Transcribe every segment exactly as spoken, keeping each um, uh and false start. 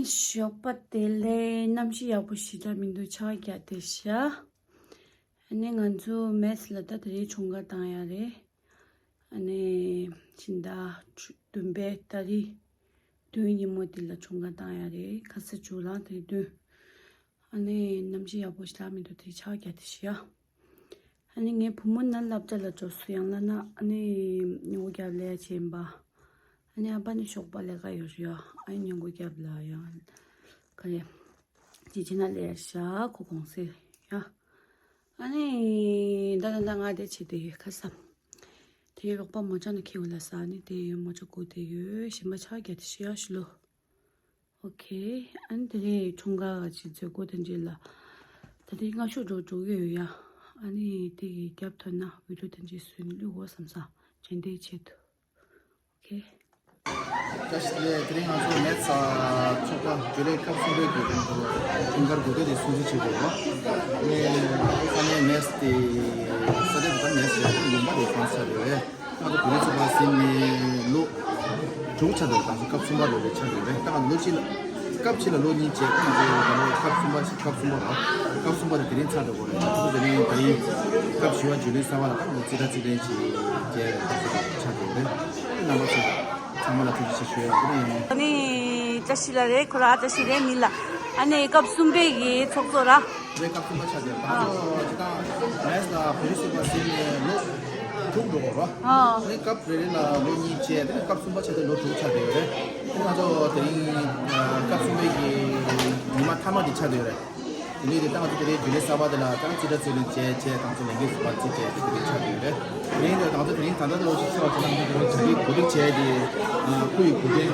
ཞོགས་པ་བདེ་ལེགས། གནམ་གཤིས་ཡག་པོ་ཞེ་དྲག་མི་འདུག་ཆར་པ་རྒྱག་བསྡད་ཤག་ཨ་ནི་ང་ཚོ་མེས་ལ་ད་དེ་རིང་ཆུང་དགའ་བཏང་ཡ་རེད། ཨ་ནི་ཕྱི་ཟླ་བདུན་པའི་ཏ་རིག་བདུན་ཉིན་མོ་དེ་ལ་ཆུང་དགའ་བཏང་ཡ་རེད། ཁ་ས་བཅུ་ལ་དེ་བདུན། ཨ་ནི་གནམ་གཤིས་ཡག་པོ་ཞེ་དྲག་མི་འདུག་དེ་ཆར་པ་རྒྱག་བསྡད་ཤག་ཨ་ནི་ངའི་བུ་མོ་ནི་སློབ་གྲྭ་ལ་འགྲོ་སོང་། ཡང་ན་ན་ཨ་ནི་ཉིན་གུང་རྒྱབ་ལས་བྱེད་ཡིན་པ། ཨ་ནི་ཨ་ཕ་ནི་ཞོགས་པ་ལས་ཀ་ཡོད་རེད་ཡ། ཨ་ནི་ཉིན་གུང་རྒྱབ་ལ་ཡང་ག་རེ་ཅི་བྱེད་ན་ལས་ཤག་ཁོ་གུང་སེང་ཡ། ཨ་ནི་ད་ད་ད་ང་དེ་བྱེད་དེ་ཡོད་ཁ་སང་། དེ་རོགས་པ་མོ་ཅག་ནི་ཁྱེའུ་ལ་ས་ནི་དེ་ཡོད། མོ་ཅག་སྒུག་དེ་ཡོད། གཞན་པ་ཆར་པ་རྒྱག་བསྡད་ཤག་ཡ་ཤི་ལོ། ཨོ་ཁེ། ཨ་ནི་དེ་རིང་ཆུང་དགའ་ག་ཅིག་མཛད་སྒོ་དེ་འདྲ་ལ། ད་དེ་སྔ་ཤོས་འགྲོ་འགྲོ་གི་ཡོད་ཡ། ཨ་ནི་དེ་གི་རྒྱབ་ཐོན་ན་བི་ཌིའོ་དེ་འདྲ་བཟོས་ནས་བླུག་དགོས་བསམ་ས་དྲན་རྟེན་ཆེད་དུ། ཨོ་ཁེ། བཀྲ་ཤིས་བདེ་ལེགས། དེ་རིང་ང་ཚོ་མེས་ཚོགས་པ་འཇུ་ལེ་སྐབས་གསུམ་པའི་གི་དེ་ཚོ་ཁྲིམས་འགལ་དགོས་འདོད་དེ་སྲུང་བརྩི་བྱེད་དགོས་པ། ཨ་ནི་ས་གནས་མེས་དེ་ས་གནས་དེ་ཚོ་མེས་ཡོད་ཡིན་པ་དེ་གང་ས་རེད། ང་ཚོ་བོད་མི་ཚོགས་པ་ཟིན་ནས་ལོ་དྲུག་ཆགས་འདུག་ད་ཚོ་སྐབས་གསུམ་པ་ལོ་རེ་ཆགས་འདུག་རེད། ད་ང་ལོ་གཅིག་ལ་སྐབས་གཅིག་ལ་ལོ་གཉིས་བྱས། ད་ང་ཚོ་ད་ལོ་སྐབས་གསུམ་པ་ཞིག་སྐབས་གསུམ་པ་རེད། སྐབས་གསུམ་པ་དེ་དེ་རིང་ཚར་འགྲོ་གི་རེད། ད་ཚོ་དེ་རིང་ད་རིང་སྐབས་བཞི་པ་འཇུ་ལེ་གསར་པ་ལ་ད་ང་ཚོ་རྩིས་ཁྲ་རྩིས་ལེན་བྱེད་རྒྱལ་ལ་ད་ཚོ་ཆགས་འདུག་རེད། རྣམ་པ་ཚོ་ཚང་མ་ལ་ཐུགས་རྗེ་ཆེ་ཞུ་ཡ་ཡིན། ཨ་ནི་བཀྲ་ཤིས་ལགས་རེད། ཁོ་རང་ཨ་བཀྲ་ཤིས་རེད་མི་ལ། ཨ་ནི་སྐབས་གསུམ་པའི་གི་ཚོགས་གཙོ་ར། རེད། སྐབས་གསུམ་པ་ཆགས་ཡོད། ད་ཚོ་ཅི་ད་མེས་ལ་བོད་རིགས་ཚོགས་པ་ཟིན་ནས་ལོ་དྲུག་འགྲོ་གི་རེད། ཨ་ནི་སྐབས་རེ་རེ་ལ་ལོ་གཉིས་བྱས། དེ་ནས་སྐབས་གསུམ་པ་ཆགས་ཏེ་ལོ་དྲུག་ཆགས་བསྡད་ཡོད་རེད། དེ་ང་ཚོ་དེ་རིང་སྐབས་གསུམ་པའི་གི་ཉི་མ་མཐའ་མ་དེ་ཆགས་བསྡད་ཡོད་རེད། དེ་ནས་དེ་ད་ང་ཚོ་དེ་རིང་འཇུ་ལེ་གསར་པ་དེ་ལ་ད་རྩིས་ཁྲ་རྩིས་ལེན་བྱས་བྱས། ད་ཚོ་ལས་འགན་གསར་པ་རྩིས་བྱས་དེ་དེ་རིང་ཆགས་བསྡད་ཡོད་རེད། དེ་རིང་དེ་ད་ཚོ་དེ་རིང་ད་ལྟ་དུ་ཞིག་ཚོགས་ཆེ་ན་དེ་རིང་གྲ་སྒྲིག་གོ་སྒྲིག་བྱས་ཏེ། ཨ་ཁུ་ཡི་གུ་ཁྲན་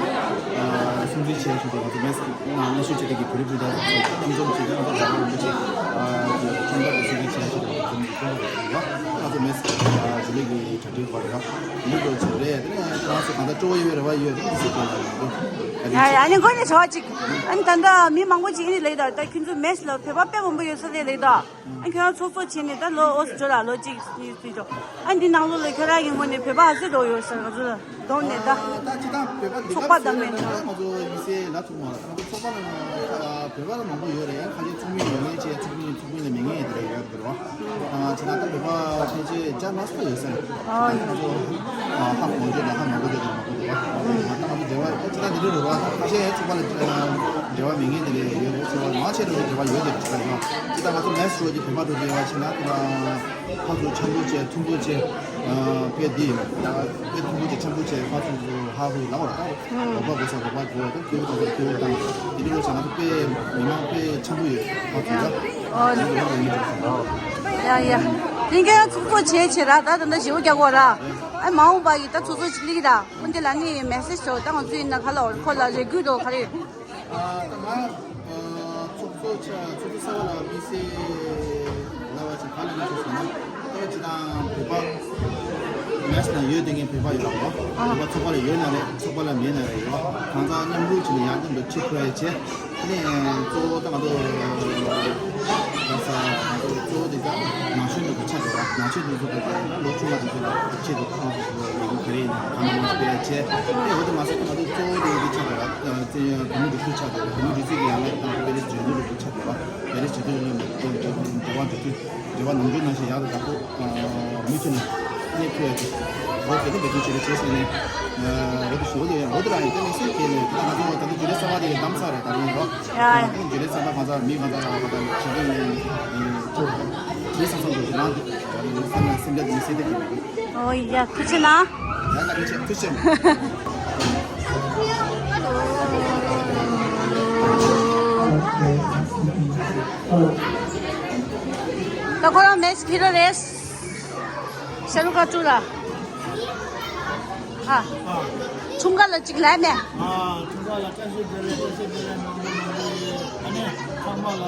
ཨ་སྲུང་བརྩི་བྱས་ཞུ་དེ་ང་ཚོ་མེས་ནང་མཉམ་ཞུགས་བྱས་ཏེ་གི་བོད་རིགས་སྤུན་ཟླ་ཚོ་མཉམ་འཛོམས་བྱས་ཏེ་ང་ཚོ་རྒྱ་གར་རིན་པོ་ཆེ་ཨ་ཁྲོམ་ཁར་དུ་སྲུང་བརྩི་བྱས་ཞུ་དེ་ང་ཚོ་མི་ཁོང་རེད་ལ། ང་ཚོ་མེས་ཨ་འཇུ་ལེ་གི་གྲ་སྒྲིག་བར་ལ་མི་འགྲོ་ཆེ་རེད། དེ་ནས་ཁོ་རང་ཚོ་གང་ལྟར་སྤྲོ་བོ་ཡོད་པའི་རེ་བ་ཡོད་རེད། མི་སྲིད་པའི་ལ་ཡོད་རེད། ཡ་ཡ། ཨ་ནི་འགོ་ནས་བྱ་བ་གཅིག་ཨ་ནི་ད་ལྟ་མི་མང་པོ་ཅིག་ཨ་ནི་ལེགས་ད། ད་ཁྱོད་ཚོ་མེས་ལ་བོད་པ་དཔེ་མང་པོ་ཡོད་ས་ལས་ལེགས་ད། ཨ་ཁྱོད་རང་ཚོགས་གཙོ་བྱས་ནས་ད་ལོ་ཨོ་སི་ཇོ་ལ་ལོ་གཅིག་གཉིས་ཙམ་འགྲོ། ཨ་འདི་ནང་ལོགས་ལ་ཁྱོད་རང་གི་ངོས་ནས་བོད་པ་ཨ་ཙི་འགྲོ་ཡོད་ཟེར། ང་ཚོ་ལ་གདོང་ནས་ད་ད་ཅི་ད་བོད་པ་འདི་ཚོགས་པ་བདམས་ནས་ད་ང་ཚོ་ཡིན་སའི་ལ་ཐུག་མ་ལ། ང་ཚོ་ཚོགས་པ་ལ་བོད་པ་ལ་མང་པོ་ཡོད་རེད། ཁ་ཤས་ཚོགས་མི་ཡོད་མེད་བྱས། ཚོགས་མི་ཚོགས་མི་ལ་མེད་མཁན་དེ་འདྲ་ཡོད་རེད་བ། ཅི་ད་ད་བོད་པ་ཕལ་ཆེར་བརྒྱ་ལྷག་ཙམ་ཡོད་ས་རེད། ཨ་ང་ཚོ་ཧ་གོ་རྒྱུ་ན་ཧ་མ་གོ་རྒྱུ་དེ་མང་པོ་འདུག་བ། ད་ང་ཚོ་འབྲེལ་བ་ཅི་ད་འདི་འདྲ་རེད་བ། ཁ་ཤས་ཚོགས་པ་ལ་འབྲེལ་བ་མེད་མཁན་དེ་འདྲ་ཡོད་རེད་ཟེར་བ། མང་ཆེ་རུ་འབྲེལ་བ་ཡོད་དེ་རེད་ཟེར་བ། ཅི་ད་ང་ཚོ་མེས་འགྲོ་རྒྱུ་བོད་པ་འགྲོ་རྒྱུ་ཡོད་པ་ཕྱིན་ན་ཁོ་ན་ཕར་ཚུར་འཆམ་པོ་བྱས་མཐུན་པོ་བྱས། དཔེ་འདི་ཡིན་ད་དཔེ་མཐུན་པོ་བྱས་འཆམ་པོ་བྱས་ཕར་ཚུར་ཧ་ཧུ་ལ་བར་ད་རོགས་པ་དགོས་ས་རོགས་པ་དགོས། ད་སྐྱེ་བོ་དང་སྐྱེ་བོ་དང་དེ་འདྲ་བྱས་ན་དཔེ་མི་མང་དཔེ་འཆམ་པོ་ཡོད་ཕར་ཚུར་ལ། ཨོ་ཡ་ཡ། དེང་གི་ཚོགས་གཙོ་བྱས་བྱས་ར། ད་ད་ལྟ་ཞེ་པོ་རྒྱག་གོ་ར། ཨ་མ་འོངས་པ་ཡི་ད་ཚོགས་གཙོ་ཅིག་སླེབས་ཀྱི་ད། འོན་ཏེ་ལ་ནི་མེ་སེ་ཇི་ཞོ་ད་ང་ཚོ་ཡིན་ན་ག་ལ་འོར་ཁོ་ལ་རེ་སྐུལ་འགྲོ་ག་རེ། ད་ང་ཚོགས་གཙོ་ཆ་ཚོགས་གཙོ་གསར་པ་ལ་དམིགས་བསལ་ལབ་པ་ཆ་ག་ལ་ང་ཚོ་སོང་ན་ད་ཅི་ད་བོད་པ་མེས་ན་ཡོད་དེ་ངས་བོད་པ་ཡོད་ར་བ། བོད་པ་ཚོགས་པ་ལ་ཡོད་ན་རེད། ཚོགས་པ་ལ་མེད་ན་རེད་ཡོད། གང་ཟག་མཉམ་རུབ་བྱས་ནས་ཡར་མཉམ་དུ་ཁྲིད་ཐུབ་ཡ་བྱས། ནས་གཙོ་བོ་ད་ང་ཚོ་རྒྱལ་ས་ང་ཚོ་གཙོ་བོ་དེ་ད་ནང་ཆོས་འདི་གི་ཆ་དེ་ར། ནང་ཆོས་འདི་ཚོ་ད་ལོ་ཆུང་བ་དེ་ཚོ་ལ་ཆེད་དུ་ཁོང་ཚོ་ལས་འགུལ་ག་རེ་ཡིན་ན་གང་མང་སྤེལ་བྱས། ཨེ་འོ་དེ་མ་ཟད་ང་ཚོ་གཙོ་བོ་དེ་གི་ཆ་དེ་ར། བོད་མི་སྒྲིག་འཛུགས་ཆ་དེ་ར། བོད་མི་སྒྲིག་འཛུགས་ཀྱི་ཡང་ན་ད་པེ་རེ་སི་འཇོན་ཐང་འདི་ཚོ་ཆ་དེ་ར། པེ་རེ་སི་འཇོན་ཐང་འདི་ཚོ་འབྲེལ་བ་འགྲོ་དུས་འབྲེལ་བ་ནམ་རྒྱུན་ནང་བཞིན་ཡག་དང་ཡག་པོ། མུ་མཐུད་ནས་གནས་ཐུབ་ཡ་དེ་འོ་དེ་ནི་འབད་བརྩོན་བྱེད་རོགས་བྱེད་ཟེར་ནས། འོ་དེ་ཞུ་བ་དེ་འོ་དེ་རང་ཡིན། དེ་ནི་སེམས་བསྐྱེད་ནས་ད་ང་ཚོ་ད་ལྟ་འཇུ་ལེ་གསར་པ་དེ་བདམས་ཚར་རེད། ད་རིང་རོ། ཡ་ཡ། ད་ལྟ་འཇུ་ལེ་གསར་པ་གང་ཚར་མི་གང་ཚར་ཡང་ད་ལྟ་ཞུ་གི་ཡིན། ཐུགས་རེད། དེ་སོང་ཙང་འགྲོ་ཞིག་ནང་དུ་ད་ལྟ་སེམས་ལ་སེམས་ལ་དེ་ནི་སེམས་བསྐྱེད་ཀྱི་མི་འདུག་ཨོ་ཡ། ཐུགས་རྗེ་གནང་། ཡ་ད་རིང་ཆེ་ཐུགས་རྗེ་ཆེ། ད་ཁོ་རང་མེས་ཁྱེར་རོ་རེད། ཤ་རུ་ཀ་ཀྲུ་ལ། ཨ། ཁྲུང་ཀ་ལ་གཅིག་ལ་མེ། ཨ། ཁྲུང་ཀ་ལ་བཀྲ་ཤིས་བདེ་ལེགས། བཀྲ་ཤིས་བདེ་ལེགས། ནོར་བུ་ནོར་བུ་ཡོད། ཨ་ནི་ཚང་མ་ལ་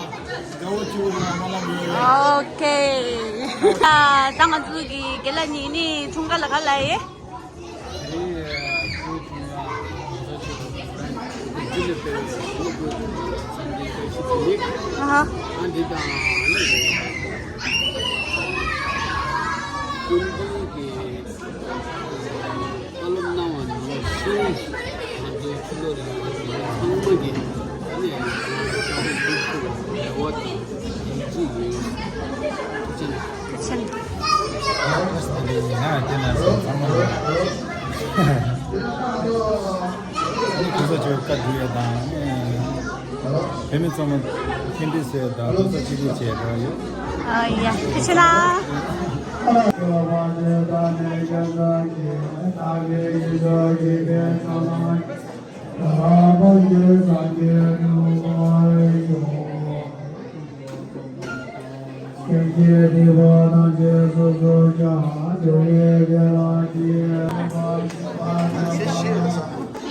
དགའ་བོ་སྐྱིད་པོ་ཡོང་བ་སྨོན་ལམ་ཡོད། ཨོ་ཁེ། ཨ། ད་ང་ཚོ་གི་རྒན་ལགས་གཉིས་ནི་ཁྲུང་ཀ་ལ་ག་ལ་ཡེ། ཨ་ནི་ཁོང་ཁྲུང་ཀ་ང་ཚོ་ཆེད་དུ་ཁོ་རང་གི་རྒྱུད་ལ་སྤེལ་བའི་ལོ་དགུ་དང་བསམ་གཏན་བཀྲ་ཤིས་བདེ་ལེགས། ཨ་ཧ། ཨ་འདི་དང་ཨ་ནི་ཀུན་མཁྱེན་གྱི་བཀའ་སློབ་གནང་བ་ནང་བཞིན་ང་ཚོའི་ཕྱི་ལོགས་ལ་ཡོད་པའི་ཚང་མ་གི་ བོད་མི་ཚང་མ་མཁྱེན་པའི་ཟེར་དང་ཐུགས་ས་གཅིག་སྒྲིལ་བྱས་གནང་ཡོད། ཨ་ཡ། ཐུགས་རྗེ་གནང་།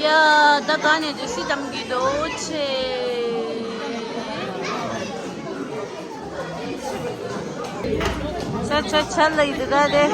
ཡ། ད་ག་ནས་དུས་སི་དམ་གྱི་རྡོ་ཆེ། ཆ་ཆ་ཆ་ལ་ཡི་དེ་ག་དེ།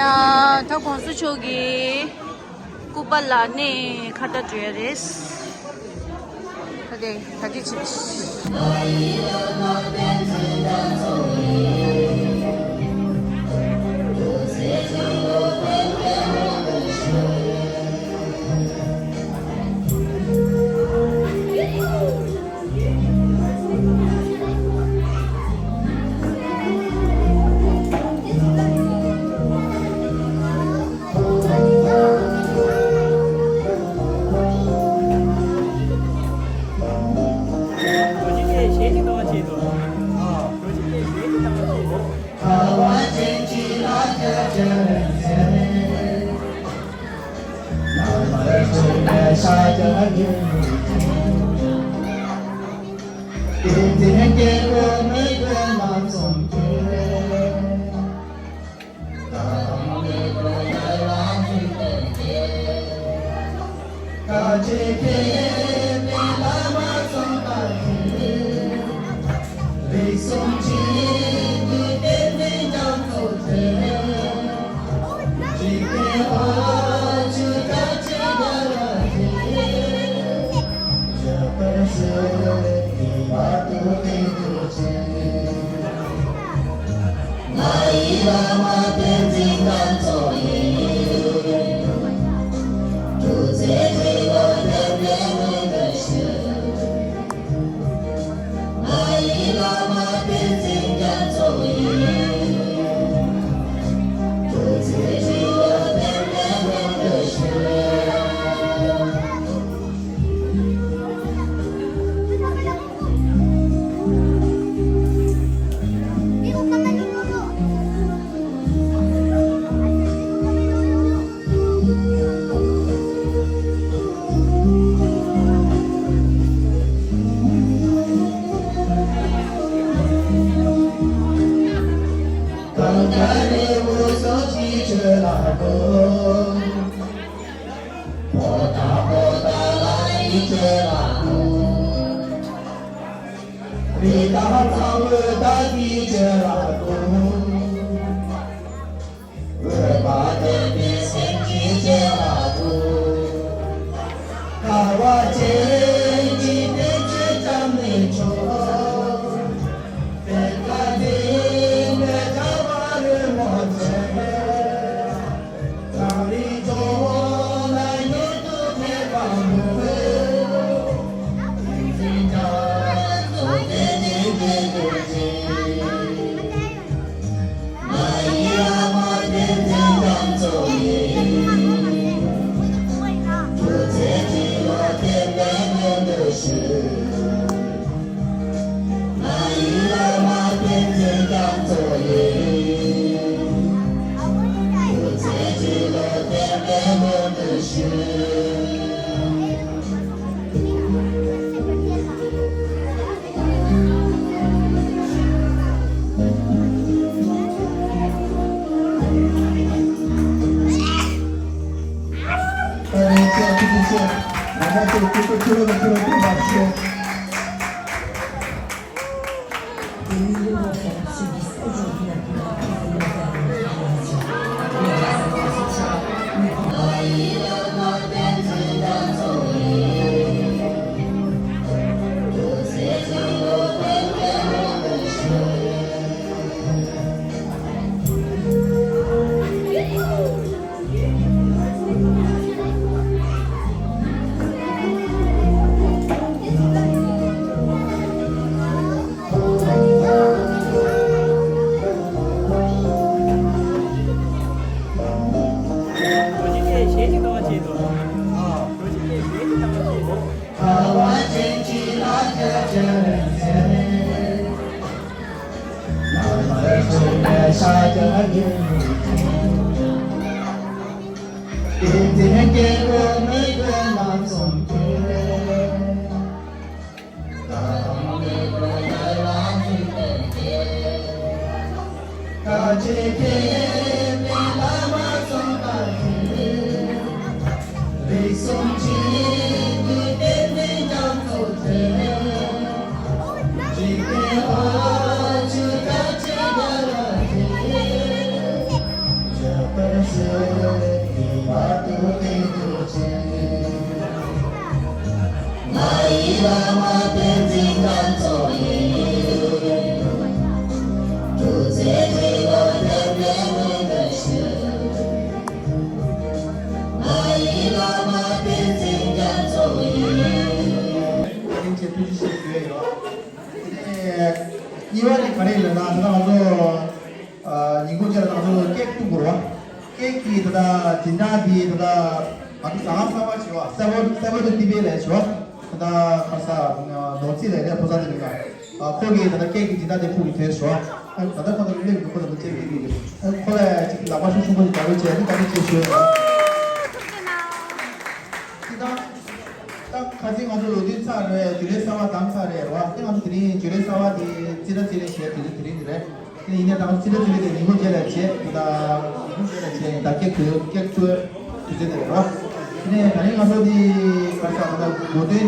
ཡ། ད་གོང་ས་མཆོག་གི་སྐུ་པར་ལ་ནི་ཁ་བརྡ་འགྲོ་ཡ་རེད། ད་དེ་ད་དེ་ཆེ། Bravo, bravo, bravo, bravo, bravo. Des millions d'enfants subissent aujourd'hui la peur à cause des nouvelles générations. Mais grâce à notre soutien, nous བཀའ་དྲིན་ཆེ། ཐུགས་རྗེ་ཆེ་ཞུ་ཡ་ཡོད། དེ་ནས་གཉིས་པ་ནི་ག་རེ་ཡིན་ལབ་ན། ད་ང་ཚོ་ཨ་ཉིན་གུང་ཅིག་ལ་ང་ཚོ་ཀེག་བཏུ་དགོས་རེད་བ། ཀེག་གི་ད་ལྟ་འཛིན་གྲྭ་འདི་ད་ལྟ་ང་ཚོ་ཟ་ཁང་གསར་པ་བྱས་བ། གསར་པ་གསར་པ་དུ་ཏི་པེ་ལས་བྱས་བ། ད་ལྟ་ག་ས་ནོར་རྩིས་ལས་རེད། ཕོ་གསར་དེ་མིན་ལ། ཨ་ཁོ་གིས་ད་ལྟ་ཀེག་གི་འཛིན་གྲྭ་དེ་ཁོ་གིས་བྱས་བྱས་བ། ཨ་ད་ལྟ་ཁོ་ད་སླེབས་འདུག་ཁོ་ད་ལྟ་ཅེག་གི་གི་ཨ་ཁོ་ལ་ཅིག་ལག་པ་ཤུགས་ཆེན་པོ་ཞིག་རྒྱག་རོགས་བྱས། ཨ་ནི་བཀའ་དྲིན་ཆེ་ཞུ་ཡ་ཡོད། ཁྱེད་རང་། ད་ཁ་སང་ང་ཚོ་ལོ་དུས་ཚར་རེད། བརྗོད་ལས་གསར་པ་བདམས་ཚར་རེད་རོ། དེ་ང་ཚོ་དེ་རིང་བརྗོད་ལས་གསར་པ་དེ་རྩིས་ཁྲ་རྩིས་ལེན་བྱས་དུས་ཚོད་དེ་རིང་དེ་རེད། དེ་ཡིན་ནའི་ད་ང་ཚོ་རྩིས་ཁྲ་རྩིས་ལེན་དེ་ཉིན་གུང་རྗེས་ལ་བྱས། ད་ཉིན་གུང་རྗེས་ལ་བྱས་ཡིན། ད་ཀེག་ཐུག་ཀེག་ཐུག་དུས་ཚོད་དེ་རེད་རོ། དེ་ནས་ད་རིང་ང་ཚོ་དེ་ག་ས་ད་ལྟ་གོ་སྟོན་དེ་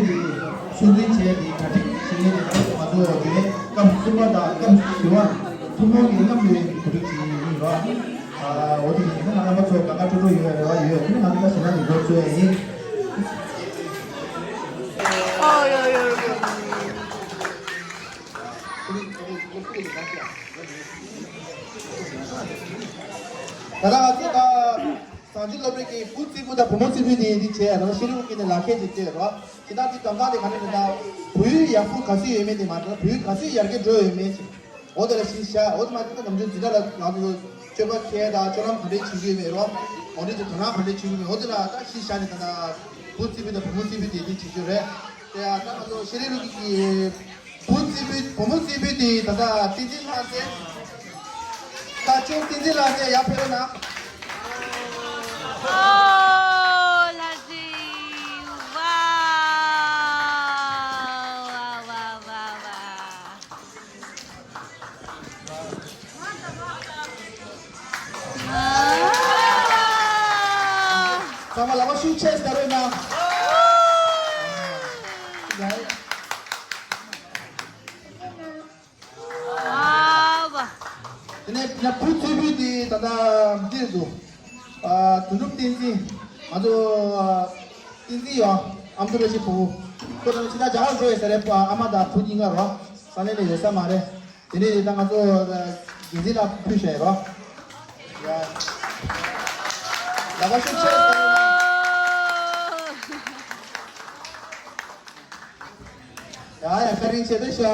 ཆུང་འཛིན་བྱས་དེ་གྲ་སྒྲིག་བྱེད་མཁན་དེ་ད་ང་ཚོ་བརྗོད་ལས་སྐབས་གསུམ་པ་དང་སྐབས་བཞི་པ་ཐུན་མོང་གི་མཉམ་དུ་གོ་སྒྲིག་བྱེད་མཁན་ཡིན་རོ། ཨ་འོ་དེ་ཡིན་ན་རྣམ་པ་ཚོ་དགའ་དགའ་སྤྲོ་སྤྲོ་ཡོད་རེ་བ་ཡོད། དེ་ནི་ང་ཚོ་ད་ཞེ་དྲག་གི་འགོ་ཚུགས་ཡ་ཡིན། ཨོ་ཡོ་ཡོ་ཡོ། ད་ལྟ་ང་ཚོ་ད་གཟའ་མཇུག་སློབ་གྲྭའི་བུ་རྩེད་ཕུད་དང་བུ་མོ་རྩེད་ཕུད་དེ་ཡིན་དེ་བྱས། ད་ལྟ་ཤེས་རིག་དབུ་ཁྲིད་ནས་ལག་ཁྱེར་ཅིག་སྤྲད་རོགས། ཇི་ལྟར་དེ་གདམ་ག་དེ་ག་ནས་རེད་ན། བོད་ཡིག་ཡག་པོ་ག་ཚོད་ཡོད་མེད་དེ་མ་ཟད་བོད་ཡིག་ག་ཚོད་ཡར་རྒྱས་འགྲོ་ཡོད་མེད་ཅིག་འོ་དེ་ལ་གཞི་བཞག་འོ་དེ་མ་ཚད་ནམ་རྒྱུན་འཛིན་གྲྭ་ལ་ང་ཚོ་སྤྱོད་པ་འཁྱེར་དང་སྤྱོད་ལམ་ག་འདྲས་བྱེད་ཀྱི་ཡོད་མེད་རོགས། འོ་འདྲས་ཀྱི་དོ་སྣང་ག་འདྲས་བྱེད་ཀྱི་ཡོད་མེད། འོ་དེ་ལ་ད་གཞི་བཞག་ནས་ད་ལྟ་བུ་རྩེད་ཕུད་དང་བུ་མོ་རྩེད་ཕུད་དེ་དེ་བྱེད་རྒྱུ་རེད། དེ་ཡང་ད་ང་ཚོ་ཤེས་རིག་ལུགས་ཀྱི་བུ་རྩེད་ཕུད་བུ་མོ་རྩེད་ཕུད་དེ་ད་ལྟ་བསྟན་འཛིན་ལྷ་སྲས། ད་ཅུང་བསྟན་འཛིན་ལྷ་སྲས་ཡར་ཕེབས་རོགས་གནང་། ཨོ་ལྷ་སྲས། ཝའོ། ཝའོ་ཝའོ་ཝའོ་ཝའོ། ཚང་མ་ལག་པ་ཤུགས་ཆེ་ཟེར་རོགས་གནང་། དེ་ནས་ཡང་བུ་རྩེད་ཕུད་དེ་ད་ལྟ་འདིར་འདུག་ཨ་དོན་གྲུབ་བསྟན་འཛིན། ང་ཚོ་ཨ་བསྟན་འཛིན་ཡོད། ཨ་མདོ་བཀྲ་ཤིས་ཕུ་བོ། ཁོ་ད་ལྟ་ཕྱི་ཟླ་བརྒྱ་ལ་འགྲོ་ཡོད་ས་རེད། ཨ་མ་དང་བུ་གཉིས་ཀ་རོ། ས་གནས་ལ་ཡོད་ས་མ་རེད། དེ་ནས་ད་ང་ཚོ་འགན་འཛིན་ལ་ཕུལ་བཞག་ཡོད་རོ། ཡ། ལག་པ་ཤུགས་ཆེ། ཡ་ཡ། བཀའ་དྲིན་ཆེ་ད་ཤག